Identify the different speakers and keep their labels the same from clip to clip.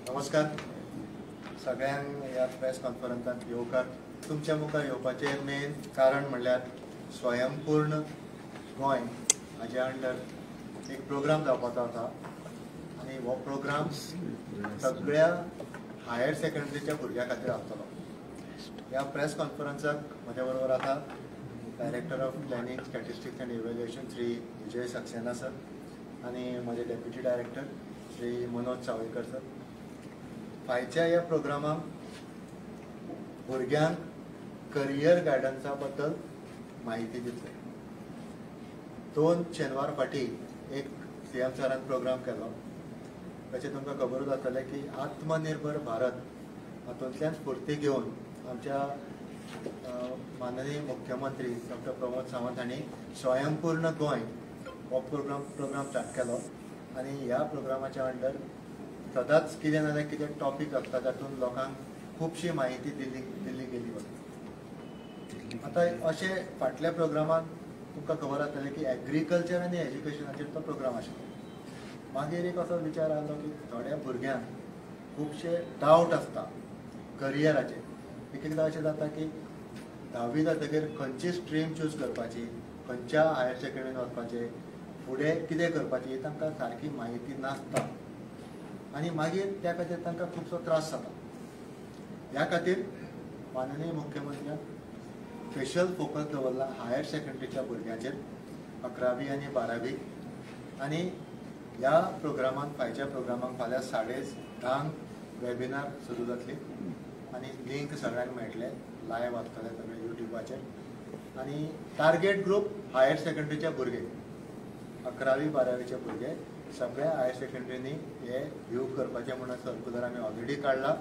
Speaker 1: नमस्कार सगळ्यांक ह्या प्रेस कॉन्फरन्सांत येवकार. तुमच्या मुखार येवपाचें मेन कारण म्हणल्यार स्वयंपूर्ण गोंय हाज्या अंडर एक प्रोग्राम जावपाचो आसा आनी हो प्रोग्राम सगळ्या हायर सेकंडरीच्या भुरग्यां खातीर आसतलो. ह्या प्रेस कॉन्फरन्साक म्हज्या बरोबर आसा director of planning, statistics and evaluation Shri Vijay Saxena sir आनी म्हजे deputy director Shri Manoj Sawaikar sir. फायच्या ह्या प्रोग्रामाक भुरग्यांक करियर गायडन्सा बद्दल म्हायती दितले. 2 शेनवार फाटीं एक सी एम सरान प्रोग्राम केलो, ताचें तुमकां खबरूच आसतलें की आत्मनिर्भर भारत हातूंतल्यान स्फूर्ती घेवन आमच्या माननीय मुख्यमंत्री डॉक्टर प्रमोद सावंत हांणी स्वयंपूर्ण गोंय हो प्रोग्राम स्टार्ट केलो आनी ह्या प्रोग्रामाच्या अंडर सदांच कितें ना जाल्यार कितें टॉपीक आसता तातूंत लोकांक खुबशी म्हायती दिल्ली गेली वता. आतां अशें फाटल्या प्रोग्रामांत तुमकां खबर आसतलें की एग्रीकल्चर आनी एज्युकेशनाचेर तो प्रोग्राम आशिल्लो. मागीर एक असो विचार आयलो की थोड्या भुरग्यांक खुबशे डावट आसता करियराचेर. एक एकदां अशें जाता की 10वी जातकीर खंयची स्ट्रीम चूज करपाची, खंयच्या हायर सेकंडरीन वचपाचें, फुडें कितें करपाचें ही तांकां सारकी म्हायती नासता आनी मागीर त्या खातीर तांकां खुबसो त्रास जाता. ह्या खातीर माननीय मुख्यमंत्र्यान स्पेशल फोकस दवरला हायर सेकंडरीच्या भुरग्यांचेर, 11वी आनी 12वी. आनी ह्या प्रोग्रामाक फायच्या प्रोग्रामाक फाल्यां 10:30 वेबिनार सुरू जातली आनी लिंक सगळ्यांक मेळटले, लायव्ह आसतले सगळे युट्यूबाचेर. आनी टार्गेट ग्रूप हायर सेकंडरीचे भुरगे, 11वी 12वीचे भुरगे सगळ्या हायर सेकंडरीनी हे व्यू करपाचें म्हणून सर्कुलर आमी ऑलरेडी काडला.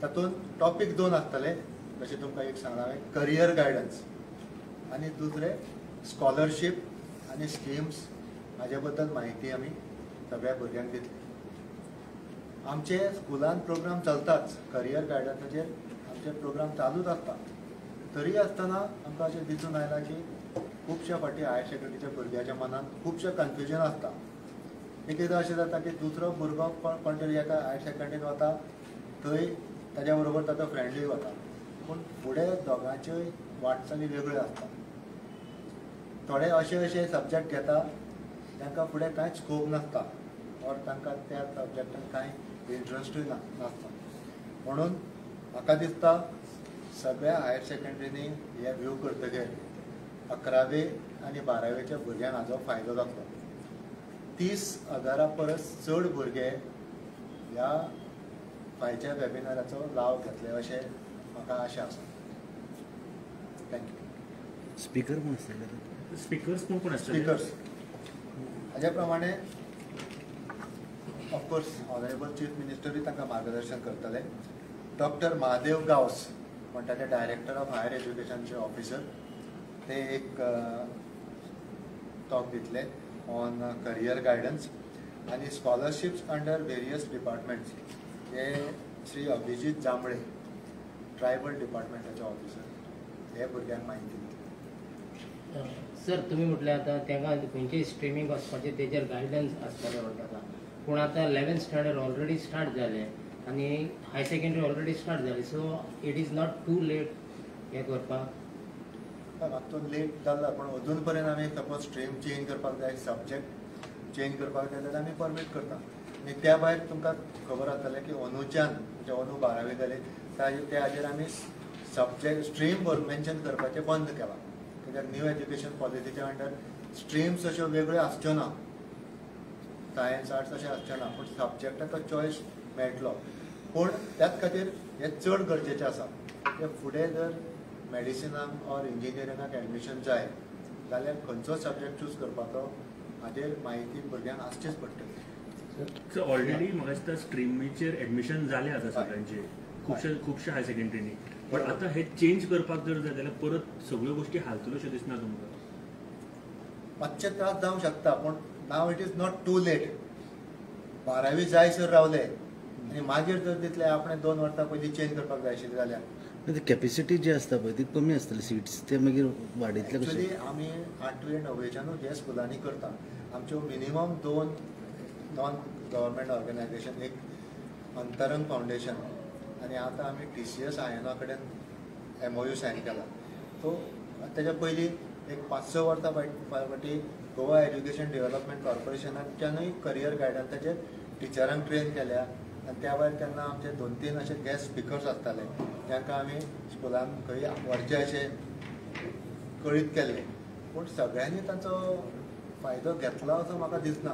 Speaker 1: तातूंत टॉपीक 2 आसतले, जशें तुमकां एक सांगलां हांवें करियर गायडन्स आनी दुसरें स्कॉलरशीप आनी स्किम्स हाजे बद्दल म्हायती आमी सगळ्या भुरग्यांक दितले. आमचे स्कुलान प्रोग्राम चलताच, करियर गायडन्साचेर आमचे प्रोग्राम चालूच आसता. तरी आसतना आमकां अशें दिसून आयलां की खुबश्या फावटी हायर सेकंडरीच्या भुरग्याच्या मनांत खुबशें कन्फ्युजन आसता. एक एकदां अशें जाता की दुसरो भुरगो कोण तरी एका हायर सेकंडरीन वता, थंय ताज्या बरोबर ताचो फ्रेंडूय वता, पूण फुडें दोगांच्योय वाटचाली वेगळ्यो आसता. थोडे अशे अशे सब्जेक्ट घेता तांकां फुडें कांयच स्कोप नासता ऑर तांकां त्या सब्जेक्टान कांय इंट्रस्टूय नासता. म्हणून म्हाका दिसता सगळ्या हायर सेकंडरीनी हे व्यू करतकीर 11वी आनी 12वीच्या भुरग्यांक हाजो फायदो जातलो. 30,000 परस चड भुरगे ह्या फायच्या वेबिनाराचो लाव घेतले अशें म्हाका आशा आसा. Thank you.
Speaker 2: Speaker कोण आसतले?
Speaker 3: स्पिकर्स कोण कोण आसतले?
Speaker 1: स्पिकर्स हाज्या प्रमाणे ऑफकोर्स ऑनरेबल चीफ मिनिस्टरूय तांकां मार्गदर्शन करतले. डॉक्टर महादेव गांवस म्हणटा ते डायरेक्टर ऑफ हायर एज्युकेशनचे ऑफिसर, ते एक टॉक दितले ऑन करियर गायडन्स आनी स्कॉलरशिप्स अंडर वेरियस डिपार्टमेंट्स हे श्री अभिजीत जांभळे ट्रायबल डिपार्टमेंटाचे ऑफिसर हे भुरग्यांक म्हायती दितले.
Speaker 4: सर, तुमी म्हटलें आतां तांकां खंयचे स्ट्रिमींग वचपाचें तेजेर गायडन्स आसपाचें म्हणटा, पूण आतां 11th standard already start जालें आनी हायर सेकंडरी ऑलरेडी स्टार्ट जाली, so it is not too late हें करपाक?
Speaker 1: मातसो लेट जाला, पूण अजून पर्यंत आमी सपोज स्ट्रीम चेंज करपाक जाय, सब्जेक्ट चेंज करपाक जाय जाल्यार आमी परमीट करता. आनी त्या भायर तुमकां खबर आसतलें की अंदूच्यान म्हणजे अंदू 12वी जाली त्या हाजेर आमी सब्जेक्ट स्ट्रीम मेन्शन करपाचें बंद केलां. कित्याक न्यू एज्युकेशन पॉलिसीच्या अंडर स्ट्रीम्स अश्यो वेगळ्यो आसच्यो ना, सायन्स आर्ट्स अशें आसचें ना, पूण सब्जेक्टाचो चॉयस मेळटलो. पूण त्याच खातीर हें चड गरजेचें आसा की फुडें जर मेडिसिनाक ऑर इंजिनियरिंगाक एडमिशन जाय जाल्यार खंयचो सब्जेक्ट चूज करपाचो हाजेर म्हायती भुरग्यांक आसचीच पडटली.
Speaker 3: सो ऑलरेडी म्हाका दिसता स्ट्रिमीचेर एडमिशन जालें आतां सगळ्यांचे खुबशे हायर सेकंडरीनी, बट आतां हे चेंज करपाक जर जाय जाल्यार परत सगळ्यो गोश्टी हालतल्यो अश्यो दिसना तुमकां?
Speaker 1: मातशे त्रास जावंक शकता, पूण now it is not too late. 12वी जायसर रावले आनी मागीर जर दितले आपणें 2 वर्सां पयलीं चेंज करपाक जाय आशिल्लें जाल्यार
Speaker 2: कॅपेसिटी जी आसता पळय ती कमी आसतली, सिट्स ते मागीर वाडयतले कशे?
Speaker 1: एक्चुअली आमी 8वी 9वीच्यानूच हे स्कुलांनी करता. आमच्यो minimum 2 non government organisation एक अंतरंग फावंडेशन आनी आतां आमी TCS आयना कडेन MOU sign केला. सो तेच्या पयलीं एक 5-6 वर्सां फाटीं गोवा एज्युकेशन डेव्हलपमेंट कॉर्पोरेशनाच्यानूय करियर गायडन्साचेर टिचरांक ट्रेन केल्या आनी त्या भायर तेन्ना आमचे 2-3 अशे गेस्ट स्पिकर्स आसताले जांकां आमी स्कुलान खंय व्हरचे अशें कळीत केल्ले. पूण सगळ्यांनी तांचो फायदो घेतला असो म्हाका दिसना,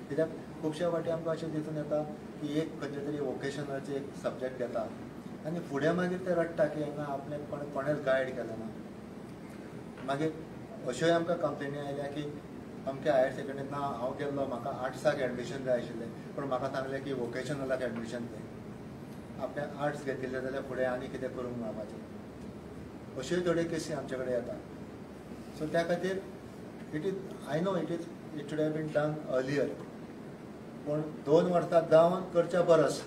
Speaker 1: कित्याक खुबशे फावटी आमकां अशें दिसून येता की एक खंयचे तरी वोकेशनलाचे एक सब्जेक्ट घेता आनी फुडें मागीर ते रडटा की हांगा आपणें कोणेच गायड केलें ना. मागीर अश्योय आमकां कंप्लेनी आयल्या की अमके हायर सेकंडरीन ना हांव गेल्लो, म्हाका आर्ट्साक एडमिशन जाय आशिल्लें पूण म्हाका सांगलें की वोकेशनलाक एडमिशन जाय, आपणें आर्ट्स घेतिल्लें जाल्यार फुडें आनी कितें करूंक मेळपाचें. अश्योय थोड्यो केसी आमचे कडेन येता. सो त्या खातीर it is I know it should have been done earlier, पूण 2 वर्सां जावन करच्या परस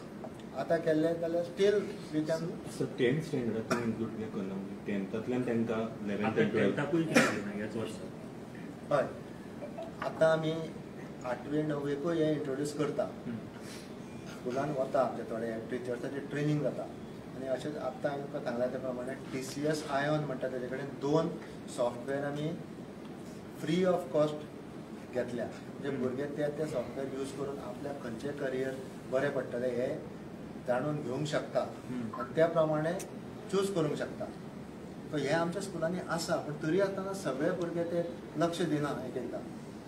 Speaker 1: आतां केल्लें जाल्यार steel we can.
Speaker 5: So 10th स्टँडर्डाक तुमी इन्क्लूड कितें करना, म्हणजे 10थांतल्यान तांकां 11th आनी 12th
Speaker 3: टेंथाकूय कितें ह्याच वर्सा?
Speaker 1: हय, आतां आमी 8वी 9वेकूय हें इंट्रोड्यूस करता. स्कुलान वता आमचे थोडे टिचर्साचें ट्रेनींग जाता आनी अशेंच आतां हांवें तुमकां सांगलां त्या प्रमाणे TCS ion म्हणटा तेजे कडेन 2 सॉफ्टवेअर आमी फ्री ऑफ कॉस्ट घेतल्या, म्हणजे भुरगे ते ते सॉफ्टवेअर यूज करून आपल्याक खंयचें करियर बरें पडटलें हें जाणून घेवंक शकता आनी त्या प्रमाणे चूज करूंक शकता. सो हें आमच्या स्कुलांनी आसा, पूण तरी आसतना सगळे भुरगे ते लक्ष दिना एक एकदां.